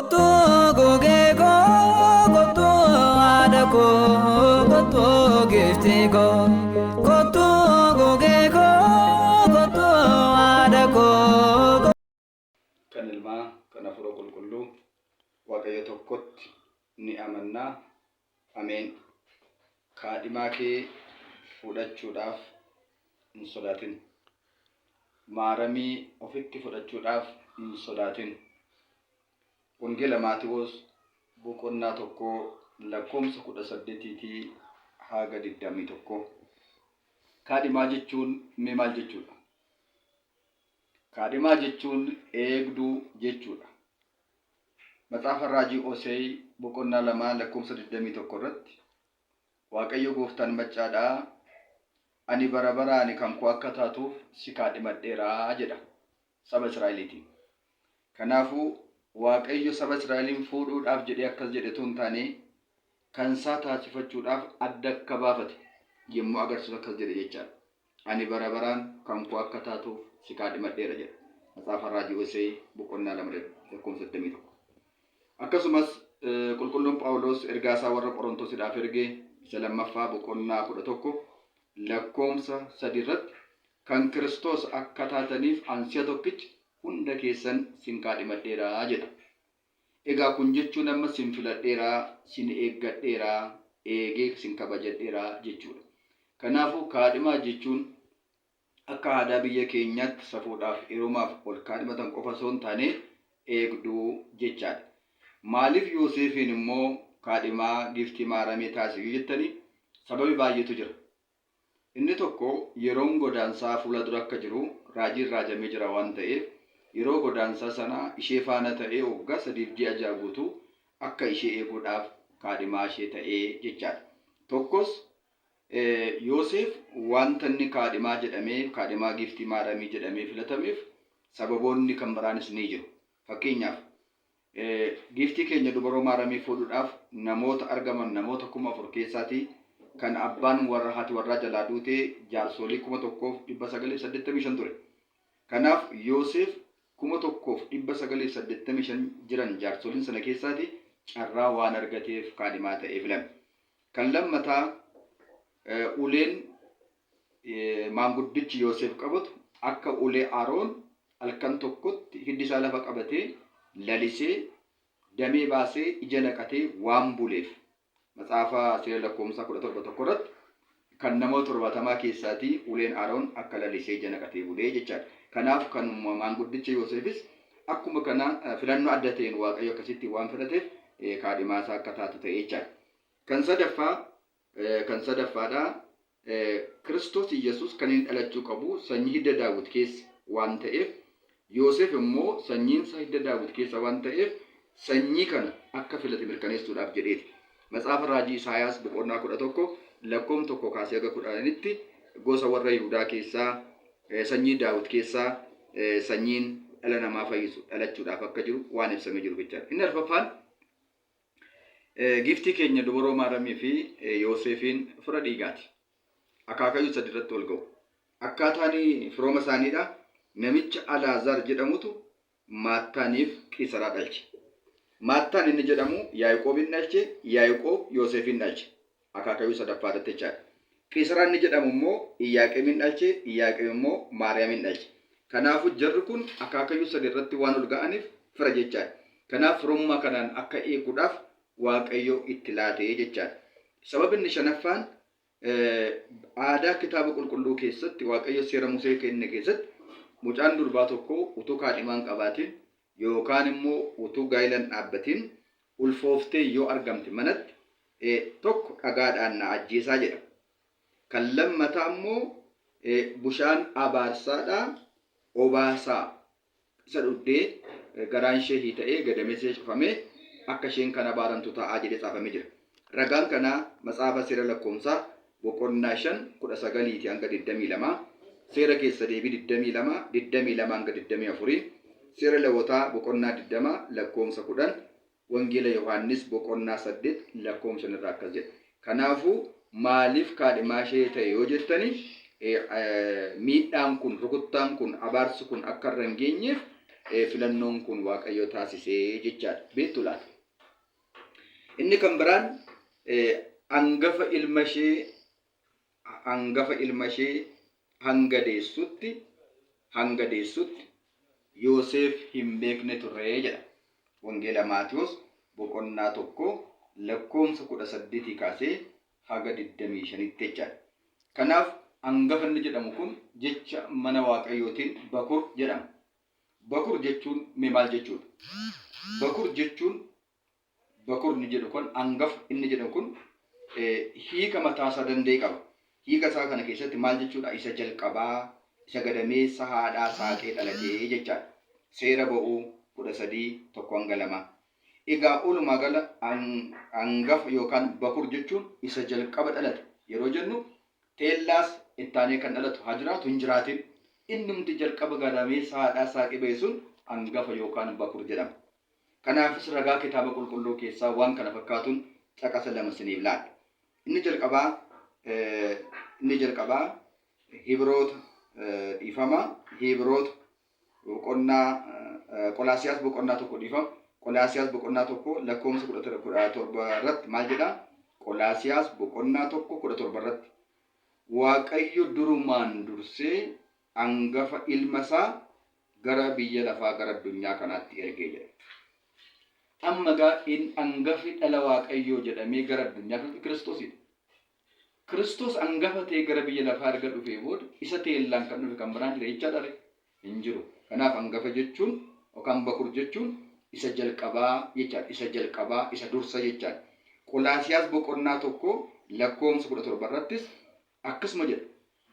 Kottu gugee koo, kottu haadha koo, kottu giiftii koo. Kottu gugee koo, kottu haadha koo. Kan Ilmaa, kan Hafuura Qulqulluu, Waaqayyo tokkotti ni amanna. Ameen. Kaadhimaa kee fudhachuudhaaf hin sodaatin. Maaramii ofitti fudhachuudhaaf hin sodaatin. Wangeela Maatiwoos boqonnaa 1 lakkoomsa 18tii haaga 21. Kaadhimaa jechuun mee maal jechuudha? Kaadhimaa jechuun eegduu jechuudha. Macaafa Raajii Osey boqonnaa 2 lakkoofsa 21 irratti Waaqayyo gooftaan maccaadhaa ani bara baraani kan koo akka taatuuf si kaadhimadheera jedha saba Israa'eliitiin. Kanaafuu Waaqayyo saba Israa'eliin fuudhuudhaaf jedhee akkas jedhe utuu hin taane kansaa taasifachuudhaaf adda akka baafate yommuu agarsiisu akkas jedhe jechaadha. Ani bara baraan kan koo akka taatuuf si kaadhimadheera jedha. Macaafa Raajii Hosee boqonnaa 2 lakkoofsa 21. Akkasumas qulqulluun Phaawulos ergaa isaa warra Qorontosiidhaaf erge isa lammaffaa boqonnaa 11 lakkoofsa 3 irratti kan Kiristoos akka taataniif an si'a tokkicha hunda keessan sin kaadhimadheera jedha. Egaa kun jechuun amma sin filadheera, sin eeggadheera, eegee sin kabajadheera jechuudha. Kanaafuu kaadhimaa jechuun akka aadaa biyya keenyaatti safuudhaaf heerumaaf ol kaadhimatan qofa osoo hin taane eegduu jechaadha. Maaliif Yooseefiin immoo kaadhimaa Giiftii Maaramii taasise yoo jettani sababi baay'eetu jira. Inni tokko yeroon godaansaa fuula dura akka jiru raajiin raajamee jira waan ta'eef yeroo godaansaa sana ishee faana ta'ee waggaa sadiif ji'a ja'a guutuu akka ishee eeguudhaaf kaadhimaa ishee ta'ee jechaadha. Tokkos Yooseef wanta inni kaadhimaa jedhamee kaadhimaa giiftii Maaramii jedhamee filatameef sababoonni kan biraanis ni jiru. Fakkeenyaaf Giiftii keenya Dubaroo Maaramii fuudhuudhaaf namoota argaman namoota 4000 keessaatii kan abbaan warra haati warraa jalaa duute jaarsoolii 1985 ture. Kanaaf Yooseef 1985 jiran jaarsooliin sana keessaatii carraa waan argateef kaadhimaa ta'ee filame. Kan lammataa uleen maanguddichi Yooseef qabatu akka ulee Aroon halkan tokkotti hiddi isaa lafa qabatee lalisee damee baasee ija naqatee waan buleef Matsaafa Seera Lakkoomsaa 17 tokko irratti kan namoota torbaatamaa keessaatii uleen Aroon akka lalisee ija naqatee bulee jechaadha. Kanaaf kanuma maanguddicha Yooseefis akkuma kana filannoo adda ta'een Waaqayyo akkasitti waan filateef kaadhimaa isaa akka taatu ta'e jechaadha. Kan sadaffaa Kan sadaffaadha, Kiristoos Iyyasuus kan inni dhalachuu qabu sanyii hidda Daawit keessa waan ta'eef, Yooseef immoo sanyiinsaa hidda Daawit keessa waan ta'eef sanyii kana akka filate mirkaneessuudhaaf jedheeti. Matsaafa Raajii Isaayaas boqonnaa 11 lakkoom 1 kaasee haga 10tti gosa warra Yihudaa keessaa sanyii Daawit keessaa sanyiin dhala namaa fayyisu dhalachuudhaaf akka jiru waan ibsamee jiru jechaadha. Inni arfaffaan Giiftii keenya Dubaroo Maaramii fi Yooseefiin fira dhiigaati. Akaakayyuu sadi irratti wal ga'u. Akkaataan firooma isaaniidha. Namicha Alaazaar jedhamutu Maattaaniif Qiisaraa dhalche. Maattaan inni jedhamu Yaaqoobiin dhalche, Yaaqoob Yooseefiin dhalche. Akaakayyuu sadaffaa irratti jechaadha. Qiisaraa inni jedhamu immoo Iyyaaqeemiin dhalche, Iyyaaqeem immoo Maariyaamiin dhalche. Kanaafuu jarri kun akaakayyuu sadi irratti waan ol ga'aniif fira jechaadha. Kanaaf firummaa kanaan akka eeguudhaaf Waaqayyo itti laate jechaadha. Sababni inni shanaffaan aadaa kitaaba qulqulluu keessatti Waaqayyo seera Musee kenne keessatti mucaan durbaa tokko utuu kaadhimaa hin qabaatin yookaan immoo utuu gaa'ila hin dhaabbatin ulfooftee yoo argamte manatti tokko dhagaadhaan na ajjeesaa jedha. Kan lammataa immoo bushaan abaarsaadha obaasaa isa dhugdee garaan ishee hiita'ee gadameessi ishee cufamee akka isheen kan abaaramtu ta'aa jedhee tsaafamee jira. Ragaan kanaa matsaafa seera lakkoomsaa boqonnaa 5 19 ti hanga 22, seera keessa deebii 22 22 hanga 24, seera Lewotaa boqonnaa 20 lakkoomsa 10, Wangeela Yohaannis boqonnaa 8 lakkoomsa 5 irraa akkas jedha. Kanaafuu maaliif kaadhimaa ishee ta'e yoo jettani miidhaan kun, rukuttaan kun, abaarsi kun akka irra hin geenyeef filannoon kun Waaqayyo taasisee jechaadha. Beektu laata? Inni kan biraan angafa ilma ishee angafa ilma ishee hanga deessutti hanga deessutti Yooseef hin beekne turre jedha. Wangeela Maatiyos boqonnaa 1 lakkoomsa 18 kaasee haga 25tti jechaadha. Kanaaf angafa inni jedhamu kun jecha mana Waaqayyootiin bakur jedhama. Bakur jechuun mee maal jechuudha? Bakur jechuun bakur inni jedhu kun angafa inni jedhamu kun hiika mataa isaa danda'e qaba. Hiika isaa kana keessatti maal jechuudha? Isa jalqabaa, isa gadameessa haadhaa saaqee dhalatee jechaadha. Seera Ba'uu 13, 1-2. Egaa olumaa gala angafa yookaan bakur jechuun isa jalqaba dhalate yeroo jennu teellaas ittaanee kan dhalatu haa jiraatu hin jiraatin innumti jalqaba gadameessa haadhaa saaqee ba'e sun angafa yookaan bakur jedhama. Kanaafis ragaa Kitaaba Qulqulluu keessaa waan kana fakkaatuun caqasa lama isiniif laadha. Inni jalqabaa inni jalqabaa Hibroota dhiifama Hibroota boqonnaa Qolaasiyaas boqonnaa 1 dhiifama Qolaasiyaas boqonnaa 1 lakkoofsa 17 irratti maal jedha? Qolaasiyaas boqonnaa 1 17 irratti Waaqayyo durumaan dursee angafa ilma isaa gara biyya lafaa gara addunyaa kanaatti ergee jedha. Amma egaa in angafi dhala Waaqayyoo jedhamee gara addunyaa kanatti Kiristoosidha. Kiristoos angafa ta'ee gara biyya lafaa erga dhufee booda isa teellaan kan dhufe kan biraan jira jechaadha ree? Hin jiru. Kanaaf angafa jechuun yookaan bakur jechuun isa jalqabaa jechaadha. Isa jalqabaa, isa dursa jechaadha. Qolaasiyaas boqonnaa 1 lakkoofsa 17 irrattis Akkasuma jedha,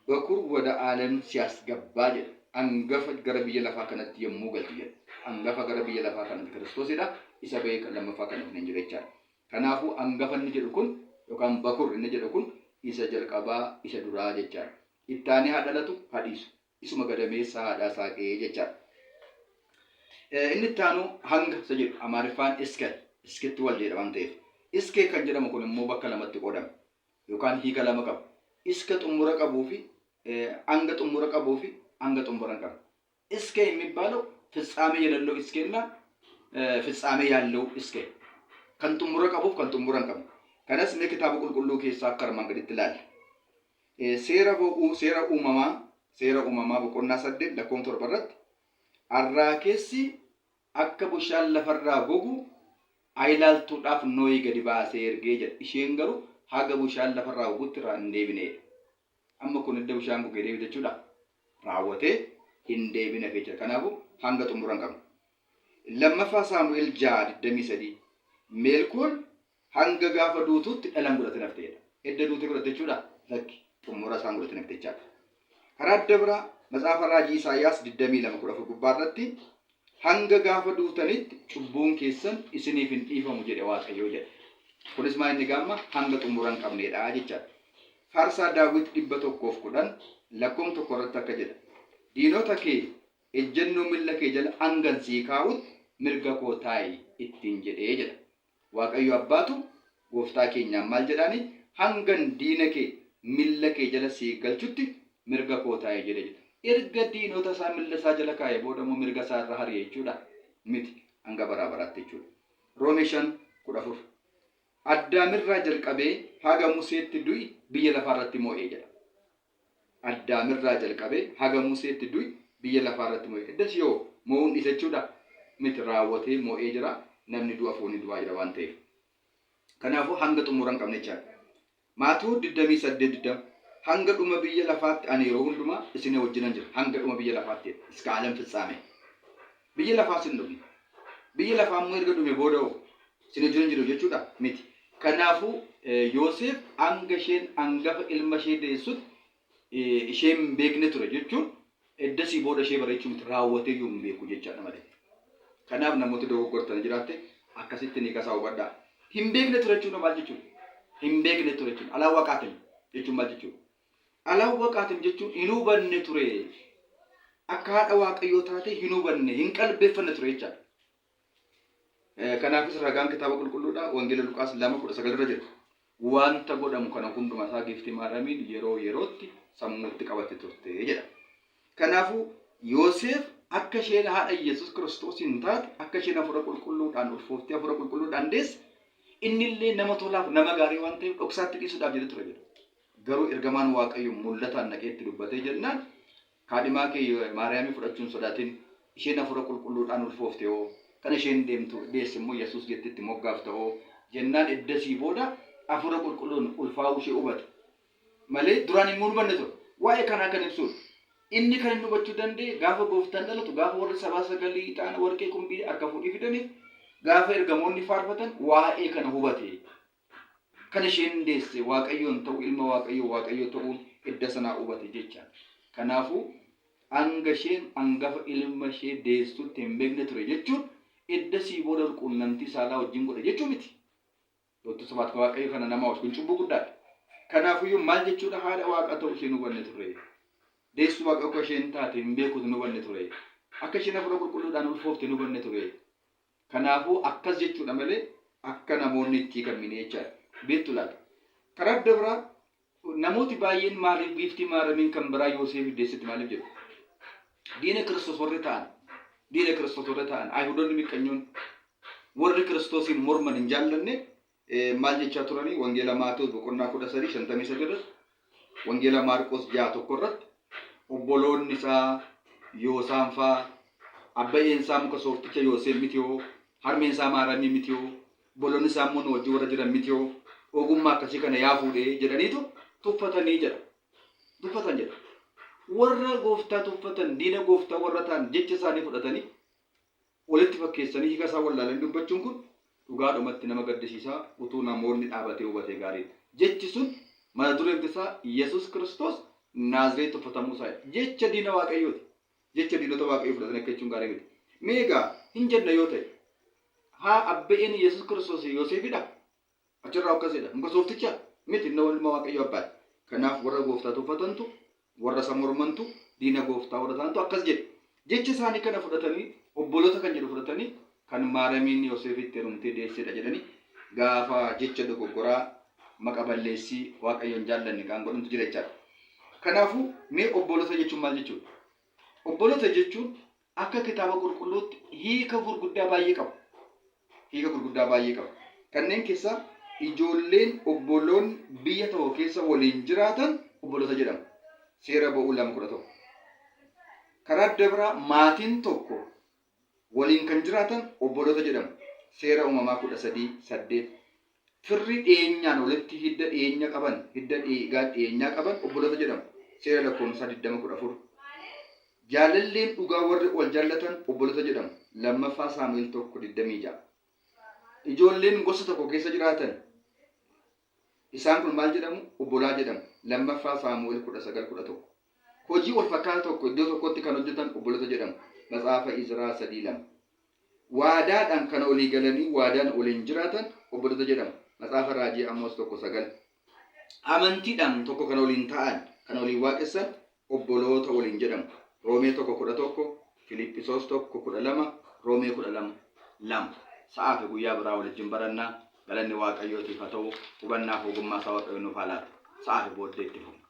Bakur wada aalem siyaasgabbaa jedha. Angafa gara biyya lafaa kanatti yommuu galchu jedha. Angafa gara biyya lafaa kanatti Kiristoosidha. Isa ba'ee kan lammaffaa kan dhufne hin jiru jechaadha. Kanaafuu angafa inni jedhu kun yookaan bakur inni jedhu kun isa jalqabaa, isa duraa jechaadha. Itti aanee haa dhalatu, haa dhiisu. Isuma gadameessa haadhaa saaqee jechaadha. Inni itti aanu hanga isa jedhu Amaariffaan iske, isketti wal jedha waan ta'eef. Iskee kan jedhamu kun immoo bakka lamatti qoodama. yookaan hiika lama qaba. Iska xumura qabuu fi hanga xumura qabuu fi hanga xumura hin qabne. እስከ የሚባለው ፍጻሜ የሌለው እስኬና ፍጻሜ ያለው እስከ kan xumura qabuuf kan xumura hin qabne. Kanas mee kitaaba qulqulluu keessaa akka armaan gaditti ilaalla. Seera bo'uu seera uumamaa seera uumamaa boqonnaa 8 lakkoofsa 7 irratti arraakeessi Akka bushaan lafarraa gogu ailaaltuudhaaf Nohi gadi baasee ergee jedha. Isheen garuu haga bushaan lafarraa gogutti irraa hin deebine jedha. Amma kun edda bushaan gogee deebite jechuudha? Raawwatee hin deebine hafee jira. Kanaafuu hanga xumura hin qabne. Lammaffaa Saamu'eel 6 23 Meelkool hanga gaafa duutuutti dhala hin godhatin hafte jedha. Edda duutee godhatte jechuudha? Lakki xumura isaan godhatin hafte jechaadha. Karaa adda biraa Matsaafa Raajii Isaayyaas 22 14 gubbaa irratti hanga gaafa duutanitti cubbuun keessan isiniif hin dhiifamu jedhe Waaqayyoo jedha. Kunis maa inni gaamma hanga xumura hin qabneedha jechaadha. Faarsaa Daawit 110 lakkoom 1 irratti akka jedha. Diinota kee ejjennoo milla kee jala hangan sii kaa'utti mirga koo taa'i ittiin jedhee jedha. Waaqayyo Abbaatu Gooftaa keenyaan maal jedhaani? Hangan diina kee milla kee jala sii galchutti mirga koo taa'i jedhe jedha. Erga diinota isaa milla isaa jala kaa'e booda immoo mirga isaa irra hari'e jechuudha? Miti. Hanga baraa baraatti jechuudha. Roomee 5, 14. Addaamirraa jalqabee haga Museetti du'i biyya lafaa irratti mo'e jedha. Addaamirraa jalqabee haga Museetti du'i biyya lafaa irratti mo'e. Eddas yoo mo'uun dhiise jechuudha? Miti raawwatee mo'ee jira. Namni du'a foonii du'aa jira waan ta'eef. Kanaafuu hanga xumura hin qabne jechaadha. Maatuu 28 20 Hanga dhuma biyya lafaatti ani yeroo hundumaa isinii wajjinan jira. Hanga dhuma biyya lafaatti jedha. Iska alam fitsaame. Biyya lafaas hin dhumne. Biyya lafaa immoo erga dhume booda hoo isin wajjin hin jiru jechuudha? Miti. Kanaafuu Yooseef hanga isheen hangafa ilma ishee deessutti ishee hin beekne ture jechuun eddasii booda ishee bareechuu miti raawwatee iyyuu hin beeku jechaadha malee. Kanaaf namoota dogoggortanii jiraatte akkasitti ni kasaa hubadhaa. Hin beekne ture jechuun maal jechuudha? Hin beekne ture jechuun alaa waqaatiin jechuun maal jechuudha? Alawwaqaatim jechuun hin hubanne ture. Akka haadha Waaqayyoo taate hin hubanne, hin qalbeeffanne ture jechaadha. Kanaafis ragaan kitaaba qulqulluudha Wangeela Luqaas 2:19 irra jira. Wanta godhamu kana hunduma isaa giiftii Maariyaamiin yeroo yerootti sammuutti qabatte turte jedha. Kanaafuu Yooseef Akka isheen haadha Yesuus Kiristoosiin taate, akka isheen hafuura qulqulluudhaan ulfooftee hafuura qulqulluudhaan deesse, innillee nama tolaaf nama gaarii waan ta'eef dhoksaatti dhiisuudhaaf jedhe ture jedha. Garuu ergamaan Waaqayyo mul'ataan dhaqee itti dubbatee jennaan kaadhimaa kee Maariyaamii fudhachuu hin sodaatin, isheen hafuura qulqulluudhaan ulfoofte hoo, kan isheen deemtu deesse immoo Yesuus jettee itti moggaafta hoo jennaan eddasii booda hafuura qulqulluun ulfaa'uu ishee hubate. Malee duraan hin hubanne ture. Waa'ee kanaa kan ibsudha. Inni kan inni hubachuu danda'e gaafa gooftaan dhalatu, gaafa warri sabaa sagalii ixaana warqee qumbii harka fuudhii fidaniif, gaafa ergamoonni faarfatan waa'ee kana hubate. Kan isheen deesse Waaqayyoon ta'uu, ilma Waaqayyoo Waaqayyoo ta'uun edda sanaa hubate jecha. Kanaafuu hanga isheen hangafa ilma ishee deessutti hin beekne ture jechuun edda sii booda quunnamtii saalaa wajjin godhe jechuu miti. Dr. Sabaat Waaqayyo kana nama kun cubbuu guddaadha. Kanaafuyyuu maal jechuudha haadha waaqa ta'uu isheen hubanne ture. Deessuu waaqa akka isheen taate hin beekutu hin hubanne ture. Akka isheen hafuura qulqulluudhaan ulfoofte hin hubanne ture. Kanaafuu akkas jechuudha malee akka namoonni itti hiikan miti jechaadha. Beektu laata? Karaa adda biraa namooti baay'een maaliif giiftii Maaramiin kan biraa Yooseef deessetti maaliif jedhu? Diina Kiristoos warri ta'an, diina Kiristoos warri ta'an, Ayihudoonni miqqanyoon warri Kiristoosiin morman hin jaallanne maal jechaa turanii? Wangeela Maatewos boqonnaa 13 53 irratti, Wangeela Maarqos 6:1 irratti obboloonni isaa Yoosaan faa, abbayyeen isaa muka soofticha Yooseef miti hoo, harmeen isaa Maaramii miti hoo, obboloonni isaa immoo nu wajjin warra jiran miti hoo, ogummaa akkasii kana yaa fuudhee jedhaniitu tuffatanii jedha. Tuffatan jedha. Warra gooftaa tuffatan, diina gooftaa warra ta'an jecha isaanii fudhatanii walitti fakkeessanii hiika isaa wallaalanii dubbachuun kun dhugaadhumatti nama gaddisiisaa, utuu namoonni dhaabatee hubatee gaariidha. Jechi sun mata dureen isaa Yesuus Kiristoos Naazreet tuffatamuu isaa. Jecha diina Waaqayyooti. Jecha diinota Waaqayyoo fudhatanii akka jechuun gaarii miti. Mee egaa hin jenna yoo ta'e, haa abba'een Yesuus Kiristoos Yooseefidha? Achirraa akkasidha. Muka soofticha miti, inni ilma Waaqayyoo abbaadha. Kanaaf warra gooftaa tuffatantu, warra isa mormantu, diina gooftaa warra ta'antu akkas jedhe. Jecha isaanii kana fudhatanii, obboloota kan jedhu fudhatanii kan Maaramiin Yoosefitti heerumtee deessedha jedhanii gaafa jecha dogoggoraa maqa balleessii Waaqayyoon jaallanne kan godhantu jira jechaadha. Kanaafuu mee obboloota jechuun maal jechuudha? Obboloota jechuun akka kitaaba qulqulluutti hiika gurguddaa baay'ee qabu. Hiika gurguddaa baay'ee qabu. Kanneen keessaa ijoolleen obboloonni biyya tokko keessa waliin jiraatan obboloota jedhamu. Seera ba'uu 2:11. Karaa adda biraa maatiin tokko waliin kan jiraatan obboloota jedhamu. Seera uumamaa 13:8. Firri dhiyeenyaan walitti hidda dhiyeenya qaban, hidda dhiigaa dhiyeenyaa qaban obboloota jedhamu. Seera lakkoofsaa 20:14. Jaalalleen dhugaa warri wal jaallatan obboloota jedhamu. Lammaffaa Saamu'eel 1:26. Ijoolleen gosa tokko keessa jiraatan isaan kun maal jedhamu? Obbolaa jedhamu. Lammaffaa Saamu'eel 19:11. Hojii wal fakkaataa tokko iddoo tokkotti kan hojjetan obboloota jedhamu. Matsaafa Izraa 3:2. Waadaadhaan kan olii galanii waadaan waliin jiraatan obboloota jedhamu. Matsaafa Raajii Amoos 1:9. Amantiidhaan tokko kan waliin ta'an, kan waliin waaqessan obboloota waliin jedhamu. Roomee 1:11, Filiiphisoos 1:12, Roomee 12:2. Sa'aa fi guyyaa biraa waliin barannaa. Galanni Waaqayyootiif haa ta'u. Hubannaaf ogummaa isaa Waaqayyo nuuf haa laatu. Sa'aa fi booddee itti fufna.